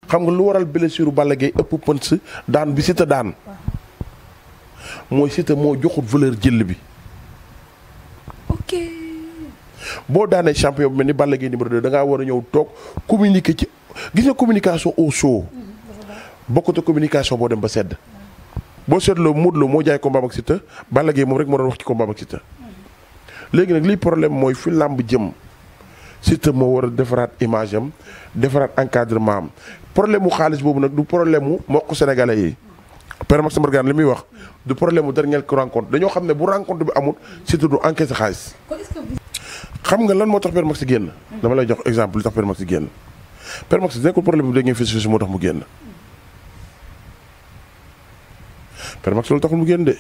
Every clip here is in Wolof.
xam nga lu waral blessure Balla Gaye ëpp pëns daan bi Siteu daan mooy Siteu moo joxut valeur jël bi. ok. boo daanee champion bu mel ni Balla Gaye numéro 2 da ngaa war a ñëw toog communiquer ci gis nga communication au show bokkut communication boo dem ba sedd. boo seetloo Modou Lo moo jaay combat ak Siteu Balla Gaye moom rek moo doon wax ci combat ak Siteu léegi nag liy problème mooy fi làmb jëm Siteu moo war a defaraat image am defaraat encadrement am problème mu xaalis boobu nag du problème mu mbokku sénégalais yi. Père Max Mbargane li muy wax du problème mu dernière rencontre dañoo xam ne bu rencontre bi amul Siteu du encaissé xaalis. xam nga lan moo tax Père Max génn. dama lay jox exemple li tax Père Max génn. Père Max nekkul problème bi da ngeen fës moo tax mu génn. Père Max loolu taxul mu génn de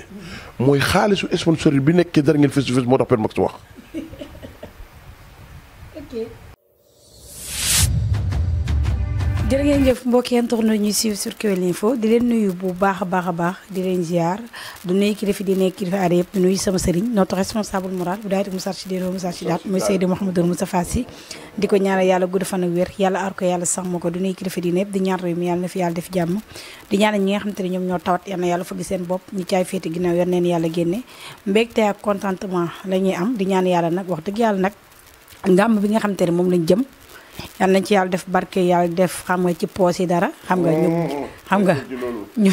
mooy xaalisu sponsor bi nekk ci dara ngeen fës moo tax Père Max wax. jërë ngeen jëf mbokk yi toog nañu suivre sur Kewel Info di leen nuyu bu baax a baax di leen ziar du nuyu kilifa di nekk kilifa aada yëpp di nuyu sama sëriñ notre responsable moral bu daayira Moustarchidine Moustarchidaat muy Seydi Mouhamadou Moustapha Sy di ko ñaanal yàlla gudd fan ak wér yàlla aar ko yàlla sàmm ko du nuyu kilifa di nekk di ñaan réew mi yàlla na fi yàlla def jàmm di ñaanal ñi nga xamante ne ñoom ñoo tawat yal na yàlla fëgg seen bopp ñu caay féete ginnaaw yal neen yàlla génne mbégte ak contentement la ñuy am di ñaan yàlla nag wax dëgg yàlla nag ngàmm bi nga xamante ne moom lañ jëm yal nañ ci yàlla def barke yàlla def xam nga ci poos yi dara xam nga ñu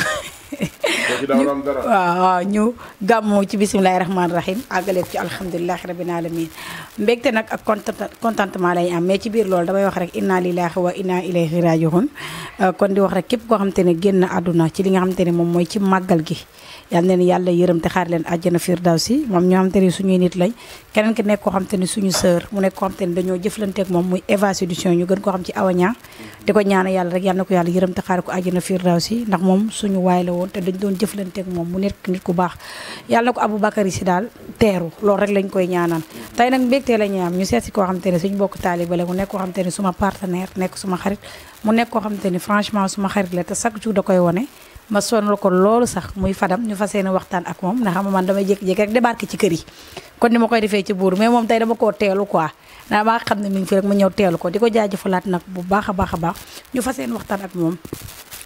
waaw ñu gàmmoo ci bisimilahi rahmaani rahim àggaleeg ci alhamdulilahi rabbil alamin mbégte nag ak contentement lañu am mais ci biir loolu damay wax rek inna lillahi wa inna ilayhi rajiun kon di wax rek képp koo xamante ne génn àdduna ci li nga xamante ne moom mooy ci màggal gi yal neen yàlla yërëm te xaar leen àjjana firdawsi moom ñoo xamante ne suñuy nit lañ keneen ki nekk koo xamante ne suñu sœur mu nekk koo xamante ne dañoo jëflanteeg moom muy Eva Séduction ñu gën koo xam ci awaña di ko ñaana yàlla rek yal na ko yàlla yërëm te xaar ko àjjana firdawsi ndax moom suñu waay la woon te dañ doon jëflanteeg moom mu nekk nit ku baax yàlla na ko Aboubacry si daal teeru loolu rek lañ koy ñaanal tey nag mbégtee la ñuy am ñu seet si koo xamante ne suñu bokk taaliba la mu nekk koo xamante ne suma partenaire nekk suma xarit mu nekk koo xamante ne franchement suma xarit la te chaque jour da koy wone ma sonal ko loolu sax muy Fadam ñu fas yéene waxtaan ak moom ndax xam man damay jékki-jékki rek débarqué ci kër yi kon ni ma koy defee ci buur mais moom tey dama koo teelu quoi ndax maa xam ne mi ngi fi rek ma ñëw teelu ko di ko jaajëfalaat nag bu baax a baax a baax ñu fas yéene waxtaan ak moom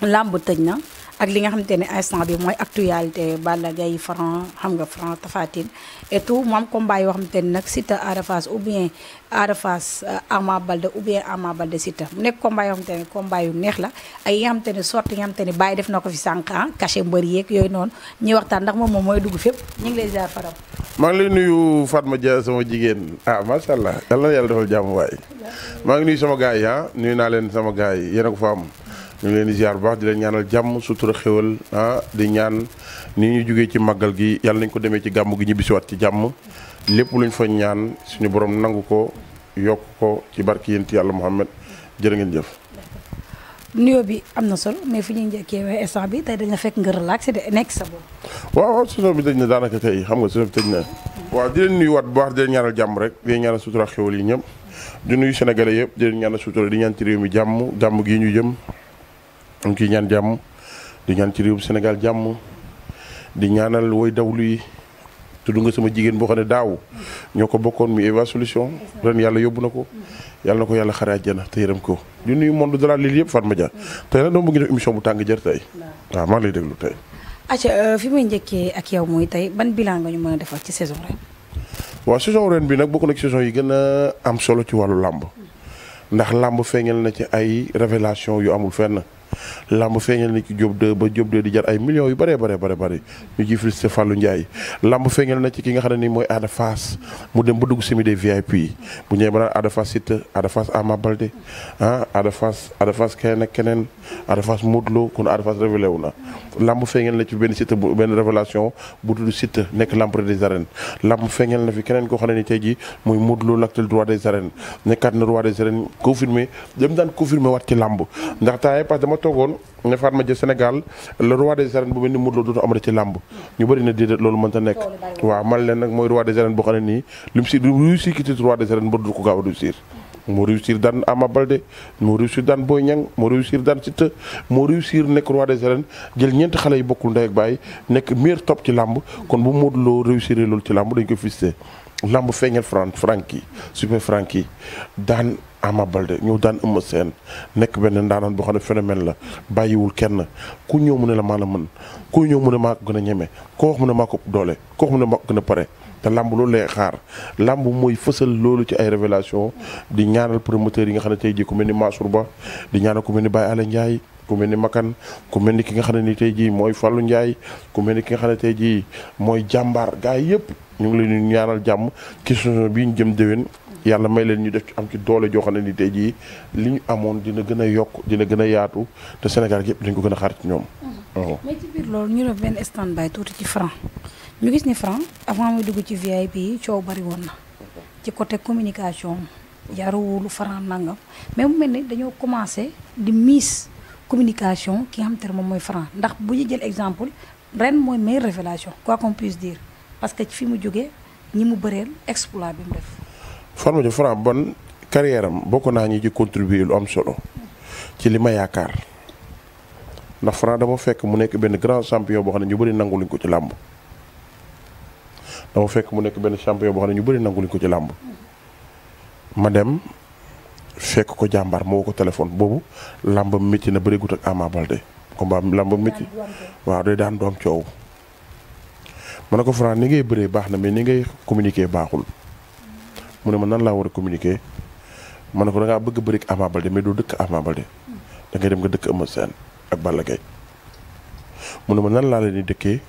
làmb tëj na ak li nga xamante ne instant bi mooy actualité Balla Gaye Franc xam nga Franc Tapha Tine et tout mu am combat yoo xamante ne nag Siteu Ada Fass ou bien Ada Fass Ama Baldé ou bien Ama Baldé Siteu mu nekk combat yoo xamante ne combat yu neex la ak yi nga xamante ne sorte yi nga xamante ne bàyyi def na ko fi sànq cachet mbër yeeg yooyu noonu ñuy waxtaan ndax moom mooy dugg fépp ñu ngi lay ziar Fadam. maa ngi lay nuyu Fatma Dia sama jigéen macha allah yal na yàlla defal jàmm waay maa ngi nuyu sama gars yi nuyu naa leen sama gars yi yéen a ko fa am ñu ngi leen di ziar bu baax di leen ñaanal jàmm sutura xéwal di ñaan ni ñu jógee ci màggal gi yàlla nañ ko demee ci gàmm gi ñibbisiwaat ci jàmm lépp luñ fa ñaan suñu borom nangu ko yokk ko ci barki yént yàlla Muhammad jërë ngeen jëf. nuyoo bi am na solo mais fi ñuy njëkkee instant bi tey dañ la fekk nga relaxé de nekk sa bopp. waaw saison bi tëj na daanaka tey xam nga saison bi tëj na waaw di leen nuyuwaat bu baax di leen ñaanal jàmm rek di leen ñaanal sutura xéwal yi ñëpp di nuyu sénégalais yëpp di leen ñaanal sutura di ñaan ci réew mi jàmm jàmm gii ñu jëm am ciy ñaan jàmm di ñaan ci réewum Sénégal jàmm di ñaanal woy dawlu yi tudd nga sama jigéen boo xam ne daaw ñoo ko bokkoon mu Eva Solution ren yàlla yóbbu na ko yàlla na ko yàlla xare àjjana te yërëm ko di nuyu monde de la lutte yëpp Fatma Dia tey nag dama bëgg def émission bu tàng jër tey waaw maa ngi lay déglu tey. acca fi may njëkkee ak yow mooy tey ban bilan nga ñu mën a defal ci saison ren. waaw saison ren bi nag bokk na ci saison yi gën a am solo ci wàllu làmb ndax làmb feeñal na ci ay révélation yu amul fenn. lamb feeñal na ci Diop 2 ba Diop 2 di jar ay millions yu bëree bëri ñu ji félicité Fallou Ndiaye lamb feeñal na ci ki nga xam ne nii mooy Ada Fass mu dem ba dugg semi des VIP bu ñëwee ba naan Ada Fass Siteu Ada Fass Ama Baldé Ada Fass keneen ak keneen Ada Fass Modou Lo kon Ada Fass révélé wu na lamb feeñal na ci benn Siteu benn révélation bu tudd Siteu nekk l'empereur des arènes lamb feeñal na fi keneen koo xam ne ni tey ji mooy Modou Lo l'actuel roi des arènes nekkaat na roi des arènes confirmé dem daan confirmé waat ci lamb ndax temps parce que dama toogoon ne Fatma Dia Sénégal le roi des arènes bu mel ni Modou Lo dootu amati ci làmb ñu bëri na déedéet loolu mënta nekk waaw man leen nag mooy roi des arènes boo xam ne nii lu mu si réussir ki titre roi des arènes ba du ko gaaw a réussir moo réussir daan Ama Baldé moo réussir daan Boy Niang moo réussir daan Siteu moo réussir nekk roi des arènes jël ñeenti xale yi bokkul ndey ak baay nekk meilleur top ci làmb kon bu Modou Lo réussir loolu ci làmb dañ ko félicité làmb feeñal Franky super Franky daan Ama Baldé ñëw daan Eumeu Sène nekk benn ndaanaan boo xam ne phénomène la bàyyiwul kenn ku ñëw mu ne la maa la mën ku ñëw mu ne maa ko gën a ñeme koo wax mu ne maa ko doole koo wax mu ne maa ko gën a pare te lamb loolu lay xaar lamb mooy fësal loolu ci ay révélation di ñaanal promoteurs yi nga xam ne tey jii ku mel ni Mansour Ba di ñaanal ku mel ni Baye Ala Ndiaye ku mel ni Makan ku mel ni ki nga xam ne ni tey jii mooy Fallou Ndiaye ku mel ni ki nga xam ne tey jii mooy jàmbaar gars yi yëpp ñu ngi leen di ñaanal jàmm ci saison bii ñu jëm déwén yàlla may leen ñu def ci am ci doole joo xam ne ni tey jii li ñu amoon dina gën a yokk dina gën a yaatu te Sénégal gi yëpp dañ ko gën a xaar ci ñoom. mais ci biir loolu ñu def benn stand by tuuti ci Franc ñu gis ni Franc avant muy dugg ci VIP yi coow bari woon na ci côté communication yaruwulu Franc nangam mais mu mel ni dañoo commencé di miis communication ki nga xam te ne moom mooy Franc ndax bu ñu jël exemple ren mooy meilleure révélation quoi qu'on puisse dire parce que fi mu jógee ñi mu bëreel exploit bi mu def. Farma Dia Franc bon carrière am bokk naa ñi ci contribuer lu am solo ci li ma yaakaar ndax Franc dama fekk mu nekk benn grand champion boo xam ne ñu bëri nangu luñ ko ci làmb dama fekk mu nekk benn champion boo xam ne ñu bëri nangu luñ ko ci làmb ma dem fekk ko jàmbaar ma woo ko téléphone boobu làmbam métti na bëri gut ak Ama Baldé combat làmbam métti waaw day daan doom coow ma ne ko Franc ni ngay bëree baax na mais ni ngay communiquer baaxul mu ne ma nan laa war a communiquer ma ne ko da ngaa bëgg bëri ak Ama Baldé mais doo dëkk Ama Baldé da ngay dem nga dëkk Eumeu Sène ak Balla Gaye mu ne ma nan laa leen di dëkkee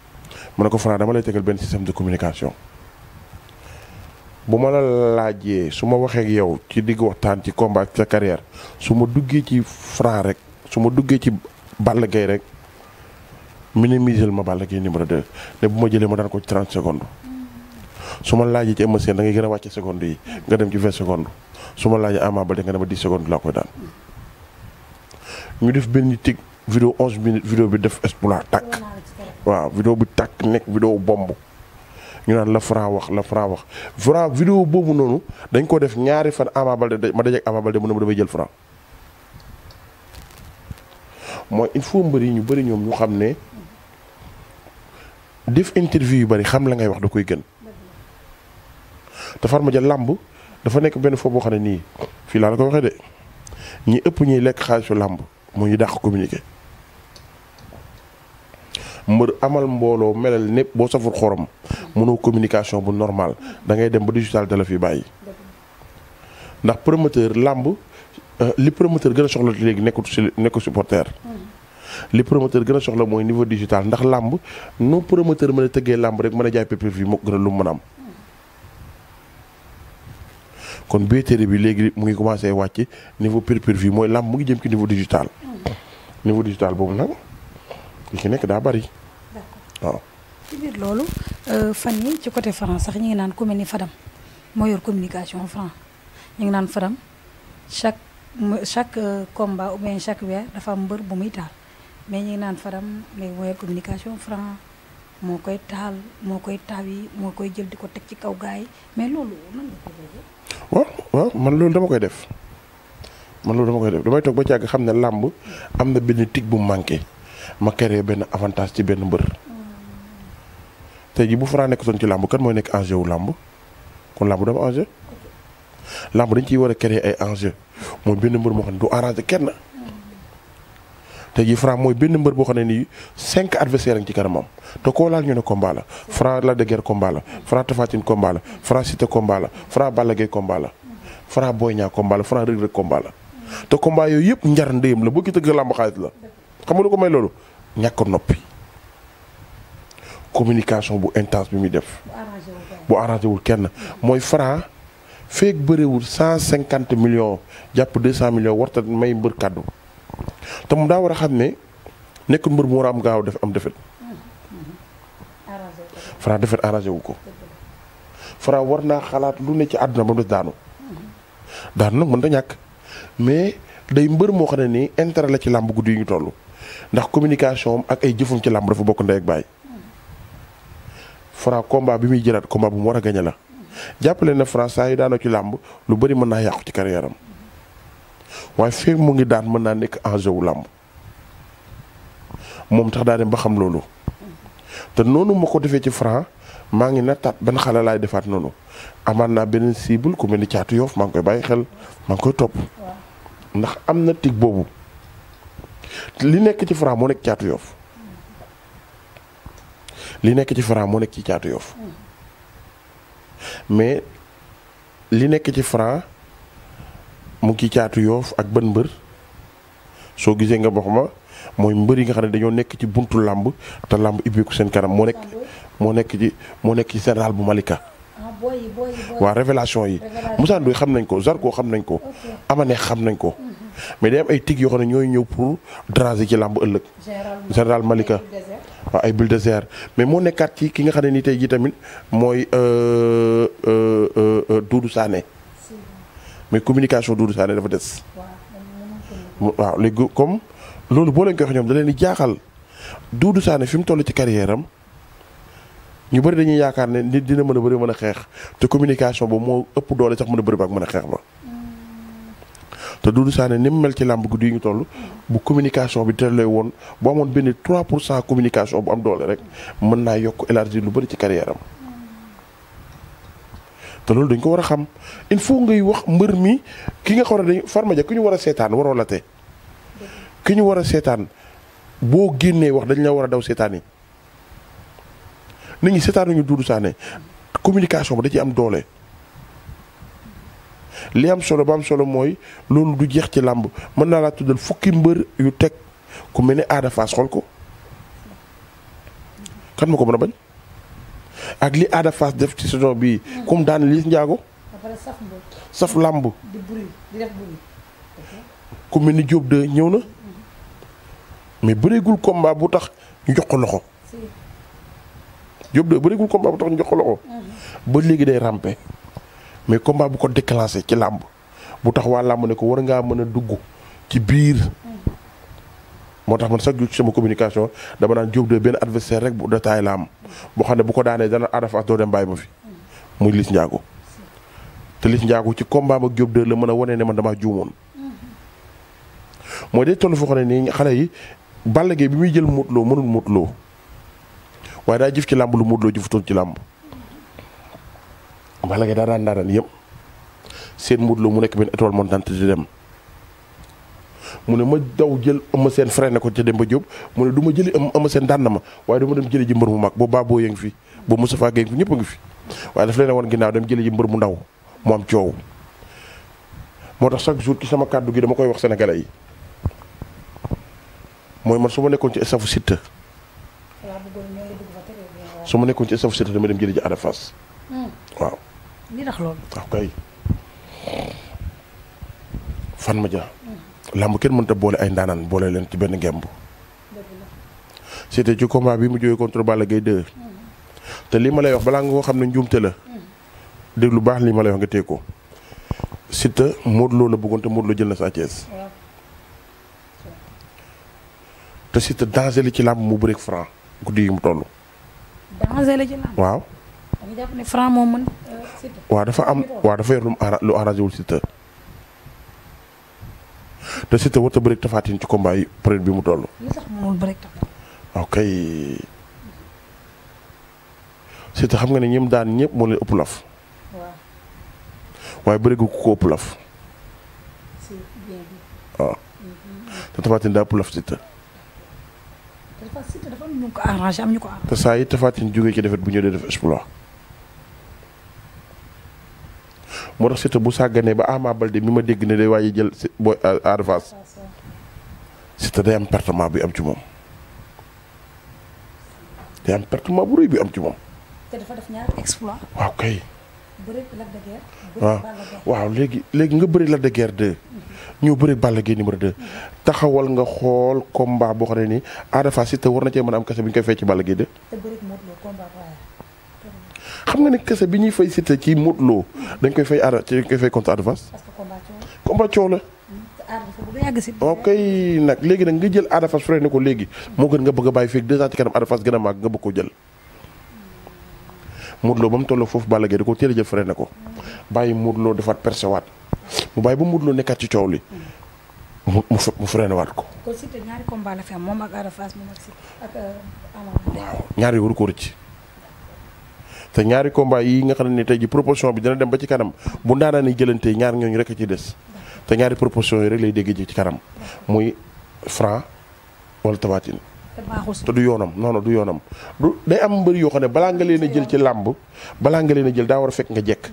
ma ne ko Franc dama lay tegal benn système de communication bu ma la laajee su ma waxee ak yow ci digg waxtaan ci combat ak sa carrière su ma duggee ci Franc rek su ma duggee ci Balla Gaye rek minimiser ma Balla Gaye numéro 2 ne bu ma jëlee ma daan ko ci 30 secondes su ma laajee ci Eumeu Sène da ngay gën a wàcce secondes yi nga dem ci 20 secondes su ma laajee Ama Baldé nga dem 10 secondes laa koy daan ñu def benn tig vidéo 11 minutes vidéo bi def exploit tàkk waaw vidéo bi tàkk nekk vidéo bomb ñu naan la Franc wax Franc vidéo boobu noonu dañ ko def ñaari fan Ama Baldé ma dajeek Ama Baldé mu ne ma damay jël Franc mooy il faut mbëri ñu bëri ñoom ñu xam ne def interview yu bëri xam la ngay wax da koy gën te Farma Dia làmb dafa nekk benn foofu boo xam ne nii fii laa la ko waxee de ñi ëpp ñuy lekk xaalisu làmb moo ñu dàq communiquer mbër amal mbooloo melal népp boo saful xorom mënoo communication bu normal da ngay dem ba digital de la fi bàyyi ndax promoteur làmb li promoteur gën a soxla léegi nekkul supporter li promoteur gën a soxla mooy niveau digital ndax làmb nu promoteur mën a tëggee làmb rek mën a jaay pay-per-view moo gën a lu mu mën a am kon billetterie bi léegi mu ngi commencé wàcc niveau pay-per-view mooy làmb mu ngi jëm ci niveau digital niveau digital boobu nag li ci nekk daa bari waaw. ci biir loolu fan yi ci côté Franc sax ñu ngi naan ku mel ni Fadam moo yor communication Franc ñu ngi naan Fadam chaque combat ou bien chaque weer dafa am mbër bu muy taal mais ñu ngi naan Fadam léegi moo yor communication Franc moo koy taal moo koy taw yi moo koy jël di ko teg ci kaw gars yi mais loolu nan nga ko déggee. waaw man loolu dama koy def damay toog ba ci àgg xam ne làmb am na benn tig bu manqué ma créé benn avantage ci benn mbër. tey jii bu Franc nekk soon ci làmb kan mooy nekk enjeu wu làmb kon làmb dama enjeu làmb dañ ciy war a créer ay enjeu mooy benn mbër moo xam ne du arrangé kenn tey jii Franc mooy benn mbër boo xam ne nii 5 adversaires ci kanamam te koo laal ñu ne combat la Franc Lac de Guiers combat la Franc Tapha Tine combat la Franc Siteu combat la Franc Balla Gaye combat la Franc Boy Niang combat la Franc Reug Reug combat la te combat yooyu yëpp njar ndéyam la boo ki tëgg làmb xaalis la xam nga lu ko may loolu ñàkk noppi communication bu intense bi muy def bu arrangé wul kenn mooy Franc feek bëriwul 150 millions jàpp 200 millions warta may mbër kàddu te mu daa war a xam ne nekkul mbër mu war a am gaaw def am defet Franc defet arrangé wu ko Franc war naa xalaat lu ne ci àdduna ba mu des daanu nag mën ta ñàkk mais day mbër moo xam ne nii intérêt la ci làmb guddi yi ñu toll ndax communication am ak ay jëfum ci làmb dafa bokk ndey ak baay Franc combat bi muy jëlaat combat bu mu war a gañe la jàppale na Franc saa yu daanoo ci làmb lu bëri mën naa yàqu ci carrière am waaye feek mu ngi daan mën naa nekk enjeu wu làmb moom tax daa dem ba xam loolu te noonu ma ko defee ci Franc maa ngi nattaat benn xale laay defaat noonu amaat naa beneen cible ku mel ni Caatu Yoff maa ngi koy bàyyi xel maa ngi koy topp ndax am na tig boobu li nekk ci Franc moo nekk Caatu Yoff li nekk ci Franc moo nekk ci Caatu Yoff mais li nekk ci Franc mu ngi ci Caatu Yoff ak ban mbër soo gisee nga wax ma mooy mbër yi nga xam ne dañoo nekk ci buntu làmb te làmb ibbeeku seen kanam moo nekk ci général bu Malika. waa révélation yi Moussa Ndoye xam nañ ko Zarko xam nañ ko Amaneex xam nañ ko mais day am ay tig yoo xam ne ñooy ñëw pour déranger ci làmb ëllëg général Malika waaw ay bulldozer mais moo nekkaat ci ki nga xam ne ni tey ji tamit mooy Doudou Sané mais communication Doudou Sané dafa des waaw léegi comme loolu boo leen koy wax ñoom da leen di jaaxal Doudou Sané fi mu toll ci carrière am ñu bëri dañuy yaakaar ne nit dina mën a bëri mën a xeex te communication boobu moo ëpp doole sax mën a bëri ba ak mën a xeex ba te Doudou Sané ni mu mel ci làmb guddi yi ñu toll bu communication bi teel lay woon boo amoon benn 3% communication bu am doole rek mën naa yokk élargir lu bëri ci carrière am te loolu dañ ko war a xam il faut ngay wax mbër mi ki nga xam ne dañ Farma Dia ki ñu war a seetaan waroo la te ki ñu war a seetaan boo génnee wax dañ la war a daw seetaan yi nit ñi seetaanuñu Doudou Sané communication ba da ci am doole li am solo ba am solo mooy loolu du jeex ci làmb mën naa laa tuddal fukki mbër yu teg ku mel ne Ada Fass xool ko kan ma ko mën a bañ ak li Ada Fass def ci saison bi comme daan Liss Ndiago saf làmb ku mel ni Diop de ñëw na mais bëreegul combat bu tax ñu jox ko loxo Diop de bëreegul combat bu tax ñu jox ko loxo ba léegi day rampe mais combat bu ko déclenché ci làmb bu tax waa làmb ne ko war ngaa mën a dugg ci biir moo tax man chaque jour ci sama communication dama naan Diop de benn adversaire rek bu détail la am boo xam ne bu ko daanee dana Ada Fass doo dem bàyyi ma fi muy Liss Ndiago te Liss Ndiago ci combat ak Diop de la mën a wane ne man damaa juumoon mooy day toll foo xam ne nii xale yi Balla Gaye bi muy jël Modou Lo mënul Modou Lo waaye daa jëf ci làmb lu Modou Lo jëfutoon ci làmb Balla Gaye daa daan yëpp seen Modou Lo mu nekk benn étoile montante di dem mu ne ma daw jël Eumeu Sène freiné ko ca dem ba Diop mu ne du ma jëli Eumeu Sène daan na ma waaye du ma dem jëli ji mbër mu mag boobu Baboye ngi fi boobu Moustapha Gueye ngi fi ñëpp a ngi fi waaye daf leen a woon ginnaaw dem jëli ji mbër mu ndaw mu am coow moo tax chaque jour ci sama kàddu gi dama koy wax sénégalais yi mooy man su ma nekkoon ci stafu Siteu su ma nekkoon ci stafu Siteu dama dem jëli ji Ada Fass waaw. li tax loolu. waaw kay Farma Dia. làmb kenn mënta boole ay ndaanaan boole leen ci benn gemb. Siteu ci combat bi mu jógee contre Balla Gaye 2. te lii ma lay wax balaa nga ko xam ne njuumte la. dégg lu baax lii ma lay wax nga téye ko. Siteu Modou Lo la bëggoon te Modou Lo jël na Sa Thiès. te Siteu danger li ci làmb mu bëreeg Franc guddi yi mu toll. danger la ci làmb. waaw. dañu jàpp ne Franc moom mën Siteu. waaw dafa am waaw dafa yor lu arrangé wul Siteu te Siteu warut a bëreeg Tapha Tine ci combat yi période bi mu toll. li tax mënul bëreeg Tapha Tine. waaw kay Siteu xam nga ne ñim daan ñëpp moo leen ëpp laf. waaw. waaye bëreegul ku ko ëpp laf. si bien bi. waaw te Tapha Tine daa ëpp laf Siteu. Siteu dafa am ñu ko arrangé am ñu ko arrangé. te saa yi Tapha Tine jógee ci defet bu ñëwee def exploit moo tax Siteu bu sàgganee ba Ama Baldé mi ma dégg ne day waaye jël booy Ada Fass Siteu day am pertement bi am ci moom day am pertement bu rëy bi am ci moom. te dafa def ñaari exploit. waaw kay. bëri Lac de Guiers. waaw léegi nga bëri Lac de Guiers 2. ñëw bëri Balla Gaye numéro 2. taxawal nga xool combat boo xam ne nii Ada Fass Siteu war na cee mën a am kese bi ñu koy fay ci Balla Gaye 2. te bëri Modou Lo combat waaye. xam nga ne kese bi ñuy fay Siteu ci Modou Lo dañ koy fay dañ koy fay contre Ada Fass. parce que combat coow la. combat coow la. te Ada dafa bëgg a yàgg si. ok nag léegi nag nga jël Ada Fass freiné ko léegi moo gën nga bëgg a bàyyi fekk 2 ans ci kanam Ada Fass gën a màgg nga bëgg koo jël. Modou Lo ba mu tolloo foofu Balla Gaye da ko teel a jël freiné ko bàyyi Modou Lo defaat percé waat mu bàyyi ba Modou Lo nekkaat ci coow li mu freiné waat ko. kon Siteu ñaari combat la fi am moom ak Ada Fass moom ak Siteu ak Ama. waaw ñaari waru ko rëcc te ñaari combat yi nga xam ne ni tey ji proposition bi dina dem ba ci kanam bu ndaanaa ni jëlantee ñaar ñooñu rek a ci des te ñaari proposition yi rek lay dégg ji ci kanam muy Franc wala Tapha Tine te du yoonam non du yoonam du day am mbëri yoo xam ne balaa nga leen a jël ci làmb balaa nga leen a jël daa war a fekk nga jekk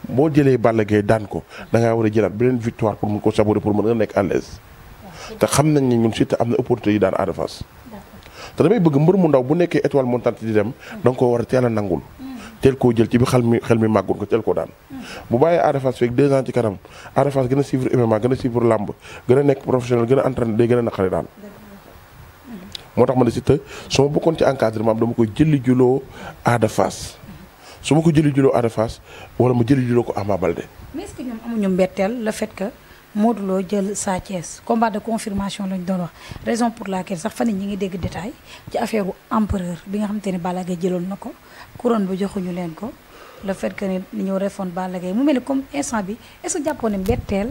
boo jëlee Balla Gaye daan ko da ngaa war a jëlaat beneen victoire pour mun ko savourer pour mën nga nekk à l'aise te xam nañ ne ñun Siteu am na opportunité yi daan Ada Fass te damay bëgg mbër mu ndaw bu nekkee étoile montante di dem da nga koo war a teel a nangul teel koo jël ci bi xel mi màggoon ko teel koo daan bu bàyyee Ada Fass fekk 2 ans ci kanam Ada Fass gën a suivre MMA gën a suivre làmb gën a nekk professionnel gën a entraîné day gën a naqari daan moo tax ma ne Siteu su ma bokkoon ci encadrement am dama koy jëli juloo Ada Fass su ma ko jëli juloo Ada Fass wala ma jëli juloo ko Ama Baldé. mais est-ce que ñoom amuñu mbetteel le fait que Modou Lo jël Sa Thiès combat de confirmation lañ doon wax raison pour laquelle sax fan ñi ngi dégg détail ci affaire empereur bi nga xamante ne Balla Gaye jëloon na ko couronne bu joxuñu leen ko le fait que ni ñëw refoon Balla Gaye mu mel ni comme instant bi est-ce que jàppoon ne mbetteel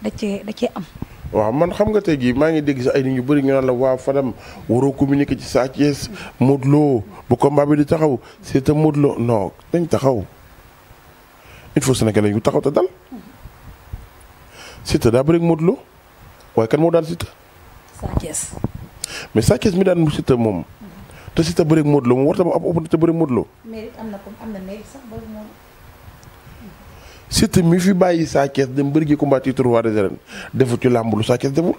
da cee am. waaw man xam nga tey jii maa ngi dégg sax ay nit ñu bëri ñu naan la waa Fadam waroo communiquer ci Sa Thiès Modou Lo bu combat bi di taxaw c'est que Modou Lo non dañ taxaw il faut Sénégalais yu taxaw te dal Siteu daa bëri ak Modou Lo waaye kan moo daan Siteu. Sa Thiès. mais Sa Thiès mi daan Siteu moom te Siteu bëri ak Modou Lo moom war tam am opportunité bëri ak Modou Lo. mais am na mérite sax ba moom. Siteu mi fi bàyyi Sa Thiès dem bëri gi combat titre roi des arènes defu ci làmb lu Sa Thiès deful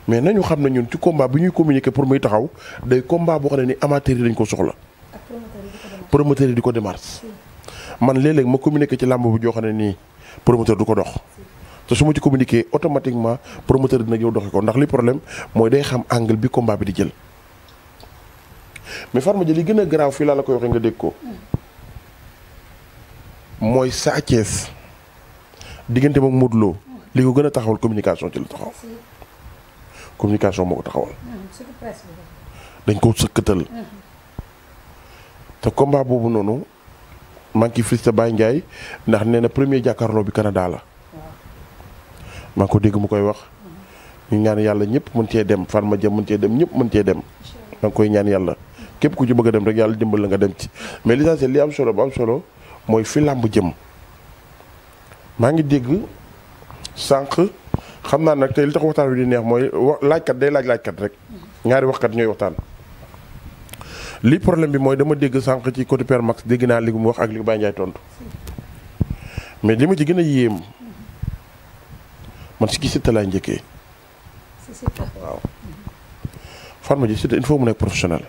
mais nañu xam ne ñun ci combat bi ñuy communiquer pour muy taxaw day combat boo xam ne ni amateur yi dañ ko soxla. promoteur yi di ko démarche. man léeg-léeg ma communiquer ci làmb bu joo xam ne nii promoteur du ko dox te su ma ci communiquer automatiquement promoteur dina ñëw doxi ko ndax li problème mooy day xam angle bi combat bi di jël mais Fatma Dia li gën a garaaw fii laa la koy waxee nga dégg ko mooy Sa Thiès diggante moom Modou Lo li ko gën a taxawal communication ci la taxaw communication moo ko taxawal dañ ko sëkkatal te combat boobu noonu maa ngi ciy félicité Baye Ndiaye ndax nee na premier jàkkaarloo bi Canada la maa ngi ko dégg mu koy wax ñu ñaan yàlla ñëpp mën cee dem Fatma Dia mën cee dem ñëpp mën cee dem maa ngi koy ñaan yàlla képp ku ci bëgg a dem rek yàlla dimbal la nga dem ci mais l'essentiel li am solo bu am solo mooy fi làmb jëm maa ngi dégg sànq xam naa nag tey li tax waxtaan wi di neex mooy laajkat day laajkat rek ñaari waxkat ñooy waxtaan li problème bi mooy dama dégg sànq ci côté Père Max dégg naa li mu wax ak li Baye Ndiaye tontu mais li ma ci gën a yéem man si ki Siteu laay njëkkee waaw Fatma Dia Siteu il faut mu nekk professionnel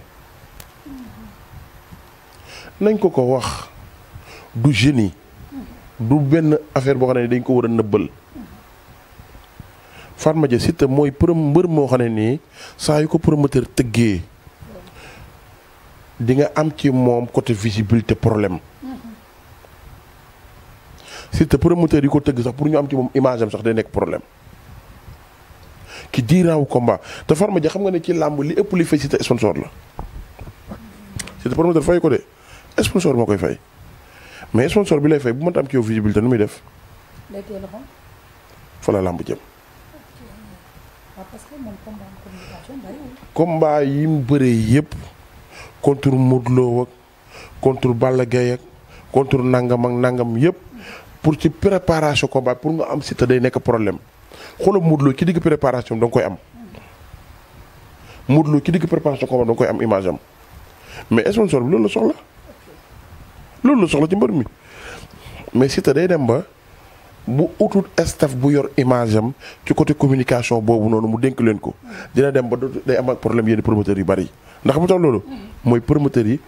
nañ ko wax du génie du benn affaire boo xam ne dañ ko war a nëbbal Fatma Dia Siteu mooy mbër moo xam ne nii saa yu ko promoteur tëggee di nga am ci moom côté visibilité problème Siteu promoteur yi ko tëgg sax pour ñu am ci moom image am sax day nekk problème ki diiraawu combat te Fatma Dia xam nga ne ci làmb li ëpp li fay Siteu sponsor la Siteu promoteur fay ko de sponsor moo koy fay mais sponsor bi lay fay bu mënta am ci yow visibilité nu muy def fa la làmb jëm combat yi mu bëree yëpp contre Modou Lo ak contre Balla Gaye ak contre nangam ak nangam yëpp pour ci préparation combat pour nga am Siteu day nekk problème xoolal Modou Lo ci digg préparation da nga koy am Modou Lo ci digg préparation combat da nga koy am image am mais sponsor bi loolu la soxla ci mbër mi mais Siteu day dem ba bu utul staff bu yor image am ci côté communication boobu noonu mu dénk leen ko dina dem ba day am ak problème yenn promoteurs yu bari ndax bu tax loolu mooy promoteurs yi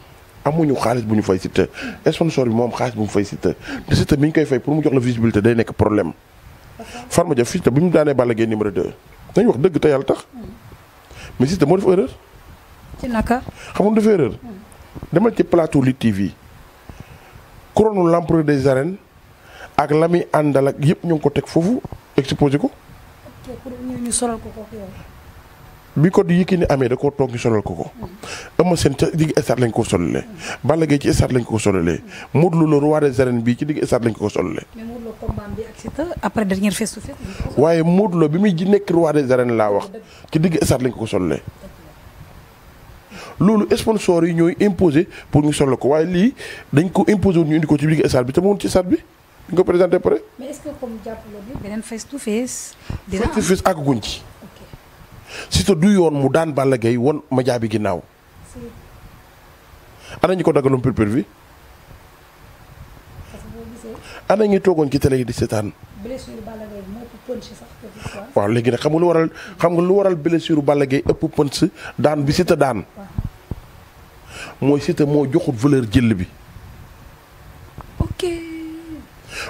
amuñu xaalis bu ñu fay Siteu sponsor bi moom xaalis bu mu fay Siteu te Siteu bi ñu koy fay pour mu jox la visibilité day nekk problème Fatma Dia Siteu bi mu daanee Balla Gaye numéro 2 nañ wax dëgg te yàlla tax mais Siteu moo def erreur. ci naka. xam nga def erreur. demal ci plateau Lutte TV couronne l'empereur des arènes ak la muy àndal ak yëpp ñu ngi ko teg foofu exposé ko. pour ñu solal ko ko yow. bi ko di Yékini amee da koo toog ñu solal ko ko. Eumeu Sène ca digg stade lañ ko solalee. Balla Gaye ci stade lañ ko solalee. Modou Lo roi des arènes bii ci digg stade lañ ko solalee. mais Modou Lo combat bi ak Siteu après dernier face to face. waaye Modou Lo bi muy nekk roi des arènes laa wax ci digg stade lañ ko solalee. loolu sponsor yi ñooy imposé pour ñu solo ko waaye lii dañ ko imposé wu ñu indi ko ci biir stade bi te mu woon ci stade bi ñu ko présenté pare. mais est-ce que comme jàppaloo bi beneen face to face. dina am face to face àgguñ ci. Siteu du yoon mu daan Balla Gaye won média bi ginnaaw. ana ñu ko daggaloon pay-per-view ana ñu toogoon ci télé yi di seetaan. blessure Balla Gaye moo ëpp punch sax que victoire. waaw léegi nag xam nga lu waral blessure Balla Gaye ëpp punch daan bi Siteu daan. mooy Siteu moo joxut valeur jël bi. ok.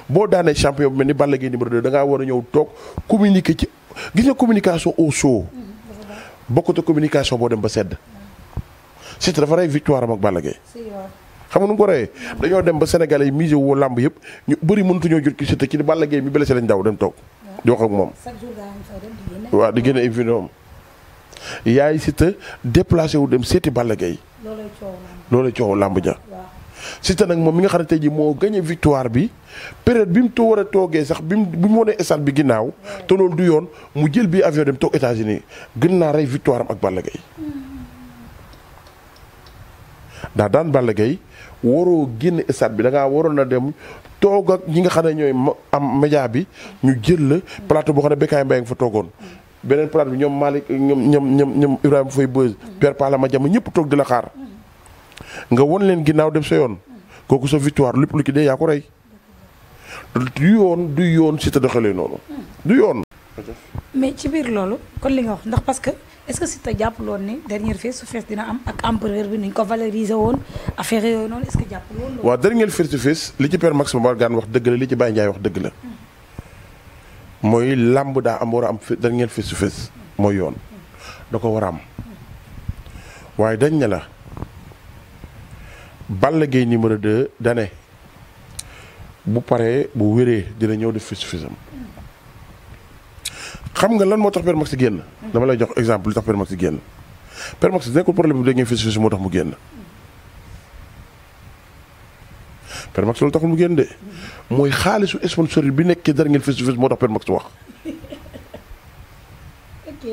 boo daanee champion bu mel ni Balla Gaye numéro 2 da ngaa war a ñëw toog communiquer ci gis nga communication au show. bokkut ak communication boo dem ba sedd. Siteu dafa rey victoire am ak Balla Gaye. xam nga nu mu ko reyee dañoo dem ba Sénégalais yi misé woo làmb yëpp ñu bëri mënatuñoo jot ci Siteu ci Balla Gaye mi blessé lañ daw dem toog di wax ak moom. waaw di génne évidemment yaay Siteu déplacé wu dem seeti Balla Gaye. loolay coow làmb ja. Siteu nag moom mi nga xam ne tey jii moo gagné victoire bi période bi mu too war a toogee sax bi mu wanee stade bi ginnaaw te loolu du yoon mu jël bi avion dem toog États-Unis gën naa rey victoire am ak Balla Gaye. daa daan Balla Gaye waroo génn stade bi da ngaa waroon a dem toog ak ñi nga xam ne ñooy am média bi ñu jël la plateau boo xam ne Bécaye Mbaye nga fa toogoon. beneen plateau bi ñoom Malick ñoom Ibrahima Faye Beuz Père Pala ma jama ñëpp toog di la xaar nga won leen ginnaaw dem sa yoon kooku sa victoire lépp lu ci dee yaa ko rey du yoon Siteu doxalee noonu du yoon. mais ci biir loolu kon li nga wax ndax parce que est-ce que Siteu jàppaloon ni dernière face to face dina am ak empereur bi ni ñu ko valoriser woon affaire yooyu noonu est-ce que jàppaloon. waaw dernière face to face li ci Père Max Mbargane wax dëgg la li ci Baye Ndiaye wax dëgg la mooy làmb daa am war a am dernière face to face mooy yoon da ko war a am waaye dañ ne la Balla Gaye numéro 2 dane bu paree bu wéree dina ñëw def face to face am. xam nga lan moo tax Père Max génn. dama lay jox exemple li tax Père Max génn. Père Max nekkul problème bi da ngeen face moo tax mu génn. Père Max loolu taxul mu génn de mooy xaalisu sponsor bi nekk dara ngeen face moo tax Père Max wax. ok.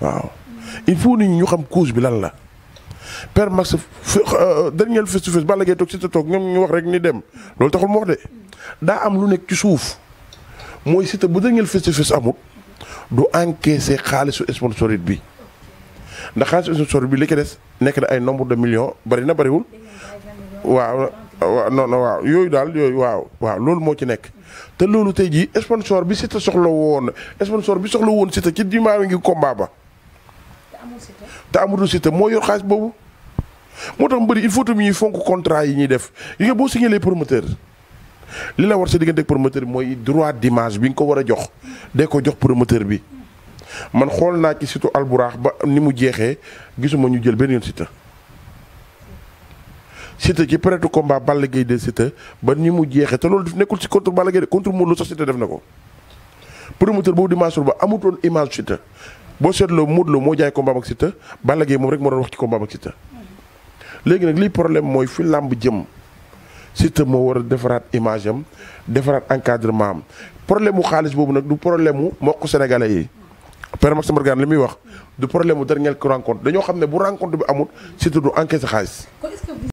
waaw il faut nit ñi ñu xam cause bi lan la. Père Max dernier face to face Balla Gaye toog Siteu toog ñoom ñu wax rek ni dem loolu taxul mu wax de daa am lu nekk ci suuf mooy Siteu bu dernier face to face amut. du encaissé xaalisu sponsorite bi ndax xaalisu sponsorite bi li ko des nekk na ay nombre de millions bari na bariwul waaw non waaw yooyu daal yooyu waaw loolu moo ci nekk te loolu tey jii sponsor bi Siteu soxla woon Siteu ci dimaa ngi combat ba te amul Siteu moo yor xaalis boobu moo tax mbëri il faut tamit ñuy fonk contrat yi ñuy def yi nga boo signé les promoteurs li la war sa diggante ak promoteur bi mooy droit d'image bi nga ko war a jox dee ko jox promoteur bi man xool naa ci Siteu Alburax ba ni mu jeexee gisuma ñu jël benn yoon Siteu ci période combat Balla Gaye de Siteu ba ni mu jeexee te loolu nekkul ci contre Balla Gaye de contre Modou Lo sax Siteu def na ko promoteur boobu dimanche ba amutoon image Siteu boo seetloo Modou Lo moo jaay combat ak Siteu Balla Gaye moom rek moo doon wax ci combat ak Siteu léegi nag liy problème mooy fi làmb jëm Siteu moo war a defaraat image am defaraat encadrement am problème mu xaalis boobu nag du problème mu mbokku sénégalais yi Père Max Mbargane li muy wax du problème mu dernière rencontre dañoo xam ne bu rencontre bi amul Siteu du encaissé xaalis. kon est-ce que